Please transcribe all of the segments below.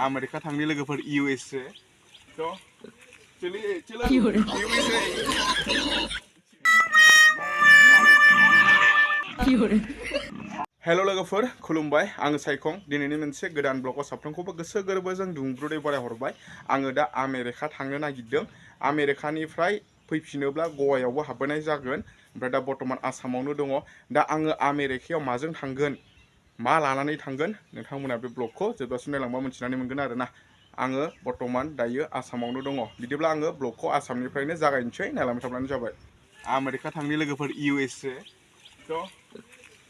Amerika थांनि लोगोफोर U.S.A तो चलिए चलो U.S.A हेलो लोगोफोर खुलुमबाय आङो सायखं दिनैनि मोनसे गोदान ब्लगआव साफ्रोमखौबो गोसो गोरबोजों दुंब्रुदै बराय हरबाय आङो दा आमेरिका थांनो नागिरदों आमेरिकानिफ्राय फैफिनोब्ला गवायावबो हाबबोनाय जागोन ओमफ्राय दा बर्तमान आसामावनो दङ दा आङो आमेरिकायाव माजों थांगोन मा लानानै थांगोन नोंथांमोना बे ब्लगखौ जोबजासिम नायलांबा मिथिनानै मोनगोन आरोना आङो बर्तमान दायो आसामावनो दङ बिदिब्ला आङो ब्लगखौ आसामनिफ्रायनो जागायनोसै नायलांबाय थाब्लानो जाबाय आमेरिका थांनि लोगोफोर U.S.A तो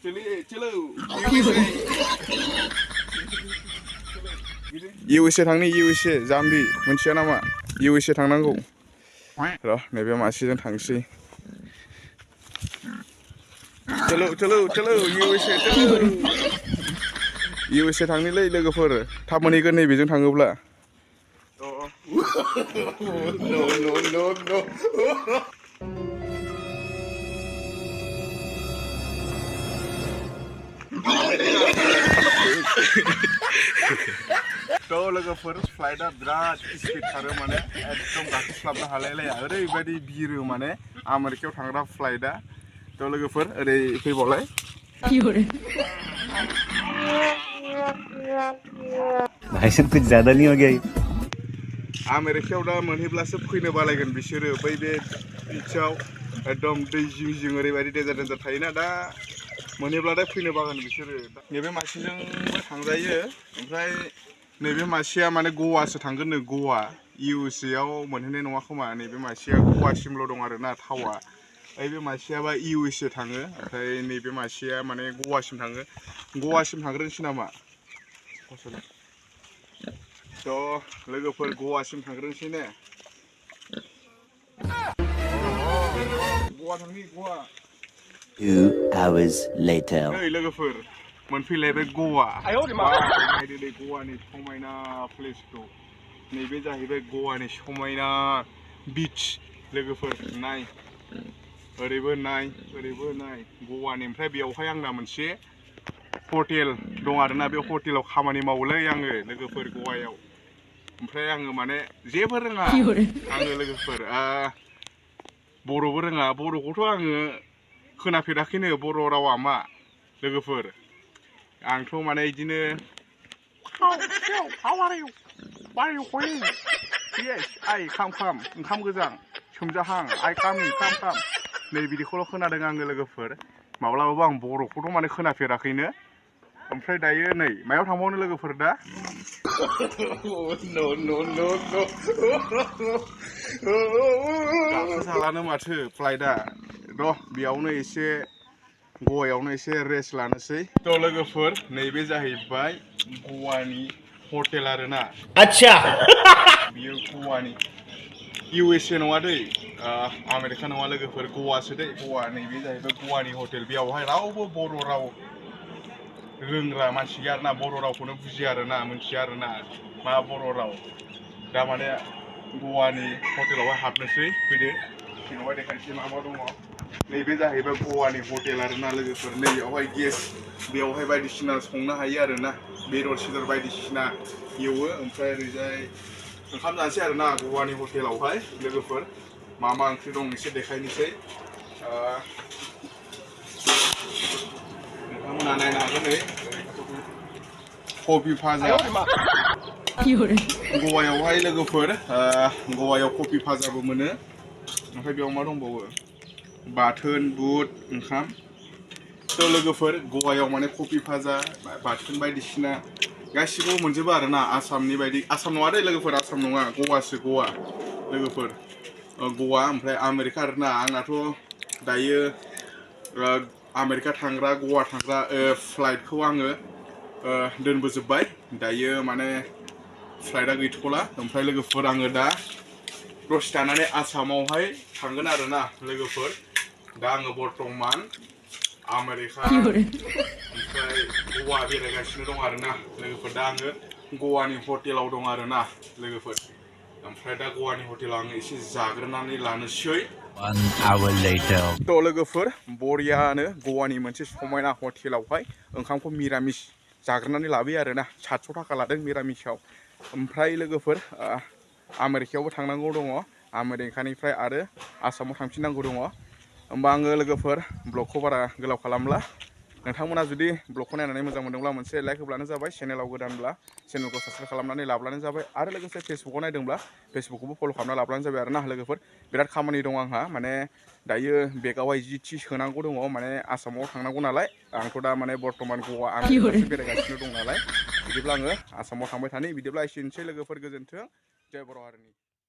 चलिए चलो U.S.A थांनि U.S.A जाम्बि मोनथिया नामा U.S.A थांनांगौ र' नैबे मासिजों थांसै चलो चलो चलो U.S.A चलो U.S.A थांनिलै लोगोफोर थाब मोनहैगोन नैबेजों थाङोब्ला तो लोगोफोर फ्लाइटआ बिराद स्पिड खारो माने एकदम गाखोस्लाबनो हालायलाया ओरैबायदि बिरो माने आमेरिकायाव थांग्रा फ्लाइटआ तो लोगोफोर ओरै फैबावलाय भाई साहब कुछ ज्यादा नहीं हो गया आमेरिकायाव दा मोनहैब्लासो फैनो बालायगोन बिसोरो बै बे बिचआव एकदम दै जिं जिं ओरैबायदि डेन्जार थायोना दा मोनहैब्लाथाय फैनो बागोन बिसोरो नैबे मासिजोंबो थांजायो ओमफ्राय नैबे मासिया माने गवासो थांगोन नो गवा U.S.A आव मोनहैनाय नङा खोमा नैबे मासिया गवासिमल' दं आरोना थावा बे मासियाबा U.S.A थाङो ओमफ्राय नैबे मासिया माने गवासिम थाङो गवासिम थांग्रोनोसै नामा तो लोगोफोर गवासिम थांग्रोनोसै ने गवा थांनि गवा 2 hours later नै लोगोफोर मोनफैलायबाय गवा नायदो नै गवानि समायना प्लेसखौ नैबे जाहैबाय गवानि समायना बीच लोगोफोर नाय ओरैबो नाय गवानि ओमफ्राय बेयावहाय आंना मोनसे हटेल दं आरोना बे हटेलाव खामानि मावोलै आङो लोगोफोर गवायाव ओमफ्राय आङो माने जेबो रोङा आङो लोगोफोर बर'बो रोङा बर'खौथ' आङो खोनाफेराखैनो बर' रावा मा लोगोफोर आंथ' माने बिदिनो How are you? Why are you going? Yes, I come ओंखाम गोजां सोमजाहां I come नै बिदिखौल' खोनादों आङो लोगोफोर माब्लाबाबो आं बर'खौथ' माने खोनाफेराखैनो ओमफ्राय दायो नै मायाव थांबावनो लोगोफोर दा गाखोजालानो माथो फ्लाइटआ र' बेयावनो एसे गवायावनो एसे रेस्ट लानोसै तो लोगोफोर नैबे जाहैबाय गवानि हटेल आरोना आच्छा बियो गवानि U.S.A नङा दै आमेरिका नङा लोगोफोर गवासो दै गवा नैबे जाहैबाय गवानि हटेल बेयावहाय रावबो बर' राव रोंग्रा मानसि गैया आरोना बर' रावखौनो बुजिया आरोना मोनथिया आरोना मा बर' राव दा माने गवानि हटेलावहाय हाबनोसै फैदो सिङावहाय देखायनोसै मा दङ नैबे जाहैबाय गवानि हटेल आरोना लोगोफोर नैबेयावहाय गेस बेयावहाय बायदिसिना संनो हायो आरोना बेदर बायदिसिना एवो ओमफ्राय ओरैजाय ओंखाम जानोसै आरोना गवानि हटेलावहाय लोगोफोर मा ओंख्रि दं एसे देखायनोसै नोंथांमोना नायनो हागोन नै कफि भाजा गवायावहाय लोगोफोर गवायाव कफि भाजाबो मोनो ओमफ्राय बेयाव मा दंबावो बाथोन बुट ओंखाम तो लोगोफोर गवायाव माने कफि भाजा बाथोन बायदिसिना गासिबो मोनजोबो आरोना आसामनि बायदि आसाम नङा दै लोगोफोर आसाम नङा गवासो गवा लोगोफोर गवा ओमफ्राय आमेरिका आरोना आंनाथ' दायो आमेरिका थांग्रा गवा थांग्रा फ्लाइटखौ आङो दोनबोजोब्बाय दायो माने फ्लाइटआ गैथ'ला ओमफ्राय लोगोफोर आङो दा दसे थानानै आसामावहाय थांगोन आरोना लोगोफोर दा आङो बर्तमान आमेरिका ओमफ्राय गवा बेरायगासिनो दं आरोना लोगोफोर दा आङो गवानि हटेलाव दं आरोना लोगोफोर ओमफ्राय दा गवानि हटेलाव आङो एसे जाग्रोनानै लानोसै 1 hour later तो लोगोफोर बरियानो गवानि मोनसे समायना हटेलावहाय ओंखामखौ मिरामिस जाग्रोनानै लाबोयो आरोना 700 थाखा लादों मिरामिसाव ओमफ्राय लोगोफोर आमेरिकायावबो थांनांगौ दङ आमेरिकानिफ्राय आरो आसामाव थांफिननांगौ दङ होमबा आङो लोगोफोर ब्लगखौ बारा गोलाव खालामला नोंथांमोना जुदि ब्लगखौ नायनानै मोजां मोनदोंब्ला मोनसे लाइक होब्लानो जाबाय चेनेलाव गोदानब्ला चेनेलखौ साबस्क्राइब खालामनानै लाब्लानो जाबाय आरो लोगोसे फेसबुकाव नायदोंब्ला फेसबुकखौबो फल' खालामना लाब्लानो जाबाय आरोना लोगोफोर बिराद खामानि दं आंहा माने दायो बेगावहाय जि सोनांगौ दङ माने आसामाव थांनांगौ नालाय आंथ' दा माने बर्थमान गवा आमेरिकायावसो बेरायगासिनो दं नालाय बिदिब्ला आङो आसामाव थांबाय थानि बिदिब्ला एसेनोसै लोगोफोर गोजोन्थों जय बर' हारिनि